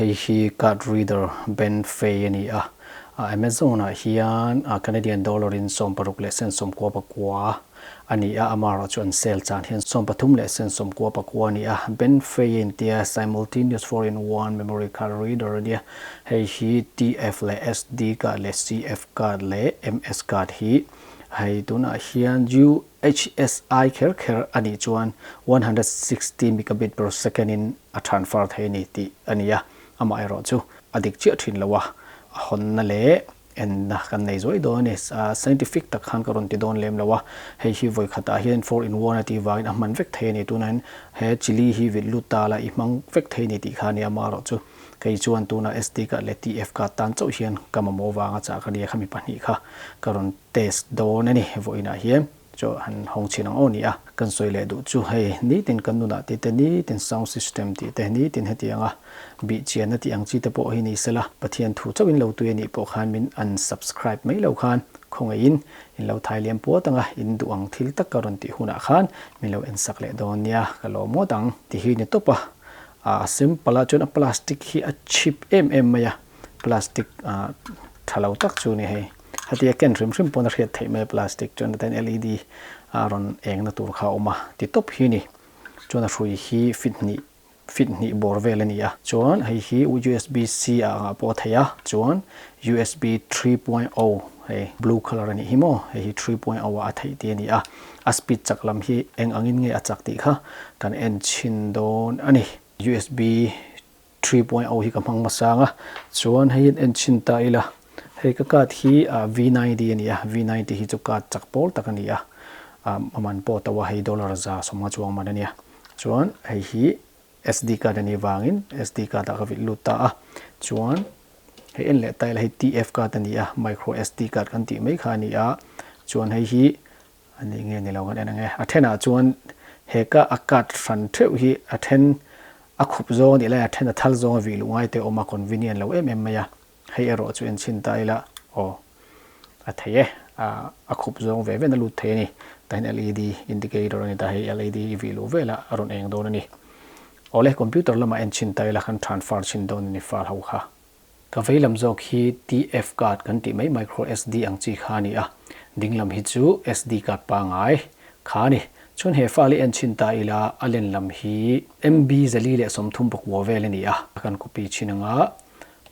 hei hi card reader Benfei a ni a, Amazon ah hian Canadian dollar in 60 leh sen 99 a ni a, amaherawh chu an sale chan hian 33 leh sen 99 a ni a, Benfei a intia simultaneous 4 in 1 memory card reader a nia, hei hi TF leh SD card leh CF card leh MS card hi hei tunah hian U HSI kher kher a nih chuan 160 megabit per second in a transfer thei a ni tih a ni a, amaherawh chu a dik chiah thin lo a, a hawnna leh enna kan nei zuai dawn a ni. Scientific tak khan ka rawn ti dawn lem lo a, hei hi vawi khatah hian four in one a tih vangin a hman vek thei a ni. Tunah hian he chilli hi vit lut ta la i hmang vek thei a ni tih kha a ni a, amaherawh chu kei chuan tunah SD card leh TF card tan chauh hian ka mamawh vanga chah ka nia khami pahnih kha ka rawn test dawn a ni vawiinah hian chaw han hawng chhin ang aw ni a. Kan sawi leh duh chu hei nitin kan nunah tih te nitin sound system tih te nitin hetianga bih chianna tih ang chi te pawh hi ni sela Pathian thu chauhin lo tui a nih pawh khan min unsubscribe mai lo khan khawngaihin in lo thai liam puat anga in duh ang thil tak ka rawn tih hunah khan min lo ensak leh dawn nia ka lawm ngawt ang ti hi ni tawp a a simple a chuan a plastic hi a chip em em mai a plastic tha lo tak chu ni hei. Hetia ken hrim hrim pawn a hriat theih mai a plastic chuan hetiang led a rawn eng na tur kha a awm a ti tawp hi ni. Chuan a hrui hi fit hnih fit hnih bawr vel a ni a. Chuan hei hi usb C ah angah pawh a theih a chuan usb 3.0 hei blue colour a nih hi maw hei hi 3.0 ah a theih tih a ni a. A speed chak lam hi eng angin nge a chak tih kha kan en chhin dawn a ni. Usb 3.0 hi ka hmang hmasa ang a, chuan hei hian en chhin ta ila, hei ka card hi V90 a ni a, V90 hi chu card chak pawl tak a ni a, a man pawh to a, hei dollar 150 chuang man a nia, chuan hei hi SD card a nih vangin SD card ah ka vilh lut ta a, chuan hei en leh ta ila hei TF card a ni a, micro SD card kan tih mai kha a ni a, chuan hei hi A nih nge ni lo kan en ang e. A thenah chuan he ka a card hran theuh hi a then a khup zawng a nih lai a then a thal zawng a vih luh ngai te a awm a, convenient lo em em mai a. Hei erawh chu en chhin ta ila aw a thei e, a khup zawng ve ven a lut thei a ni. Tah hian led indicator a ni ta, hei led i vih luh velah a rawn eng dawn a ni. Awle computer lamah en chhin ta ila kan transfer chhin dawn a ni file ho kha. Ka vei lam zawk hi TF card kan tih mai micro SD ang chi kha a ni a, ding lam hi chu SD card pangai kha a ni. Chuan he file hi en chhin ta ila a len lam hi MB 439 vel a ni a, kan copy chhin anga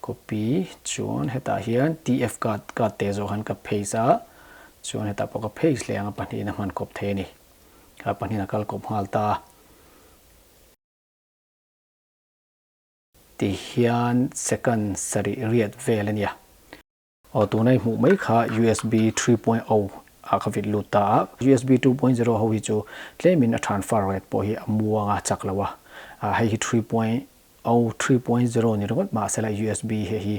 copy chuan hetah hian TF card card te zawk han ka paste a, chuan hetah pawh ka paste leh anga pahnihin a hman kawp thei a ni. Kha pahnihin a kal kawp nghal ta a. Ti hian second sarih riat vel a nia. Aw tuna i hmuh mai kha USB 3.0 ah ka vit lut ta a. USB 2.0 ho hi chu tlemin a transfer rate pawh hi a muang a chak lo a. Hei hi 3.0 3.0 ni ringawt mahsela USB hei hi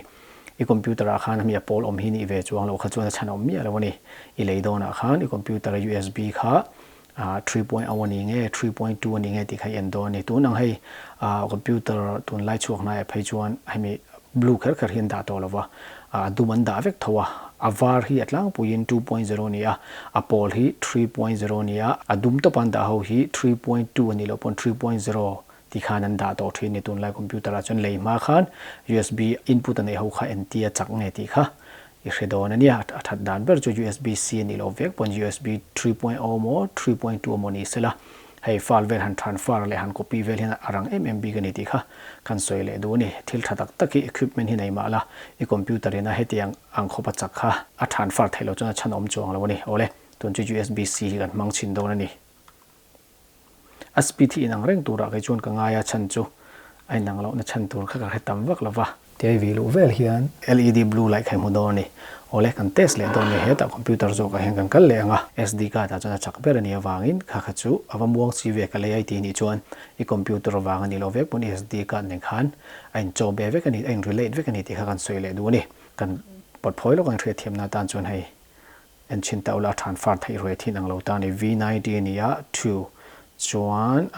i computer ah khan hemi a pawl awm hi nih ve chuang lo kha chuan a chhan awm miah lo a ni. I lei dawnah khan i computer a USB kha 3.0 a ni nge, 3.2 a ni nge tih kha i en dawn a ni. Tun ang hei computer tunlai chhuak hnaiah phei chuan hemi blue kher kher hi an dah tawh lo va, a dum an dah vek tho a, a var hi a tlangpuiin 2.0 a ni a, a pawl hi 3.0 a ni a, a dum tawpa an dah ho hi 3.2 a nih loh pawn 3.0 tih khan an dah tawh thin a ni. Tunlai computer ah chuan lei hma khan USB input a neih ho kha en tia chak nge tih kha I hre dawn a nia, a that dan ber chu USB-C a nih loh vek pawn USB 3.0 maw 3.2 maw ni sela, hei file vel han transfer leh han copy vel hian a rang em em bik a ni tih kha kan sawi leh duh a ni. Thil tha tak tak hi equipment hi nei mah la, i computer in a hetiang ang khawp a chak kha a transfer theih loh chuan a chhan awm chuang lo a ni. Awle, tun chu USB-C hi kan hmang chhin dawn a ni. A speed hi inang reng turah kei chuan ka ngai a, chhan chu a inang lohna chhan tur kha ka hre tam vak lo va. Tia i vih luh vel hian LED blue light kha i hmu dawn a ni. Awle, kan test leh dawn a ni. Hetah computer zawkah hian kan kal leh ang a, SD card ah chuan a chak ber a nih avangin kha kha chu a va muang chi ve ka lei ai tih nih chuan i computer vang a nih loh vek pawn i SD card nen khan a inchaw be vek a ni, a in relate vek a ni tih kha kan sawi leh duh a ni. Kan pawtphawi lawk ang hriatthiamna atan chuan hei En chhin ta ula a than far theih ruai thin ang lo ta a ni. V90 a ni a, 2 chuan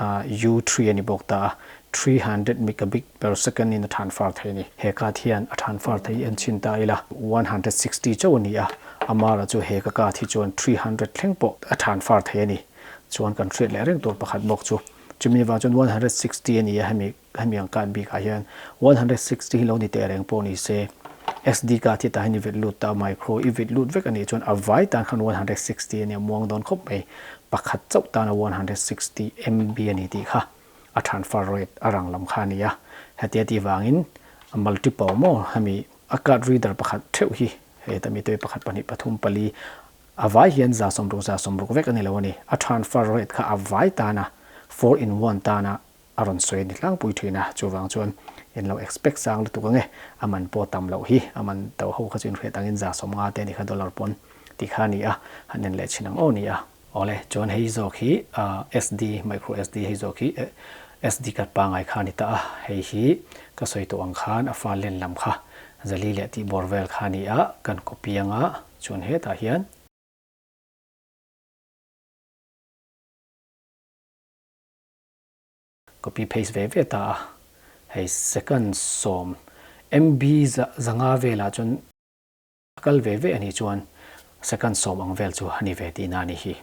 U3 a ni bawk ta a, 300 megabit per second in a than far thei a ni. He card hian a than far thei en chhin ta ila 160 chauh a ni a, amara chu he ka card hi chuan 300 thleng pawh a than far thei a ni. Chuan kan hriat leh reng tur pakhat bawk chu. Chumi avang chuan 160 a ni a, hemi hemi ang card bikah hian 160 hi lo ni teh reng pawh ni se, SD card hi tah hian i vet lut ta a, micro i vet lut vek a nih chuan a vai tan khan 160 a nia muang dawn khawp mai, pakhat chauh tana 160 MB a ni tih kha a transfer rate a rang lam kha a ni a, hetia tih vangin a multiple maw hemi a card reader pakhat theuh hi heta mi te pakhat pahnih pathum pali A vai hian 160 160 vek a ni lo a ni. A transfer rate kha a vai tana 4 in 1 tana a rawn sawi a ni tlangpui thin a, chuvang chuan in lo expect sang lutuk ang e, a man pawh tam loh hi, a man to ho kha chu inhriat angin 150 te a ni kha dollar pawn ti kha a ni a, han en leh chhin ang aw ni a. Awle, chuan hei zawk hi SD, micro SD hei zawk hi SD card pangai kha a ni ta a, hei hi ka sawi tawh ang khan a fal len lam kha zali leh tih bawr vel kha a ni a, kan copy anga chuan hetah hian. Copy paste ve ve ta a, hei second sawm MB zanga velah chuan A kal ve ve a nih chuan second sawm ang vel chu a ni ve tihna a ni hi.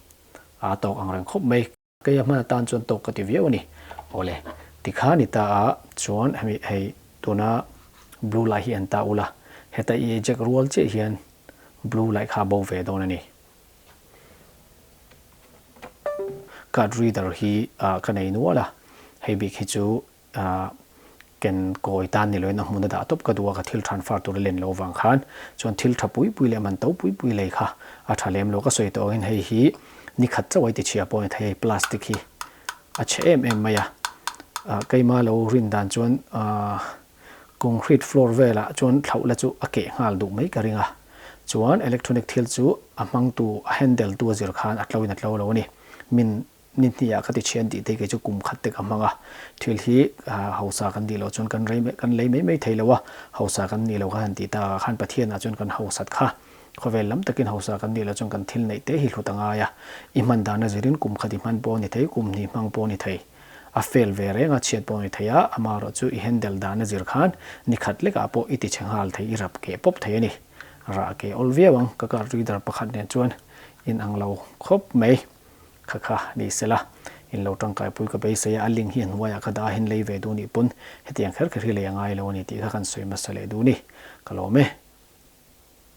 A tawk ang reng khawp mai. Kei a hman atan chuan tawk ka ti viau a ni. Awle, tikha ni ta a chuan hemi hei tuna blue light hi an ta ula, heta i eject rual chiah hian blue light kha a bo ve dawn a ni. Card reader hi ka nei nual a, hei bik hi chu Ken kawi tan ni loin a hmun a dah tawp ka duh a, ka thil transfer tur a len loh vang khan chuan thil tha pui pui leh man to pui pui lei kha a tha lem lo. Ka sawi tawh angin hei hi ni khat chauh a i ti chhia pawh a ni thei, hei plastic hi a chhe em em mai a, keima lo rin dan chuan concrete floor velah chuan thlauh la chu a keh nghal duh mai ka ring a, chuan electronic thil chu a hmangtu a handle tu a zir khan a tlo in a tlo lo a ni, min Ni hniah ka ti thian tih te kei chu kum khat te ka hmang a, thil hi hausa kan nih loh chuan kan rei kan lei mai mai thei lo a, hausa kan nih loh kha han tih tak ah khan Pathian ah chuan kan hausat kha khawvel lam takin hausa kan nih loh chuan kan thil neih te hi hlut a ngai a, i hman dan a zirin kum khat i hman pawh a ni thei, kum hnih hmang pawh a ni thei, a fail ve reng a chhiat pawh a ni thei a, amaherawhchu i handle dan a zir khan ni khat lekah pawh i ti chhe nghal thei, i rap keh pawp thei a ni, rah keh awl viau ang, ka card reader pakhat nen chuan inang lo khawp mai. Kha kha ni sela, in lo tangkaipui ka beisei a, a link hi a hnuaiah ka dah a, hin lei ve duh nih pawn hetiang kher kher hi lei a ngai lo a ni tih kha kan sawi hmasa leh duh ni. Ka lawm e.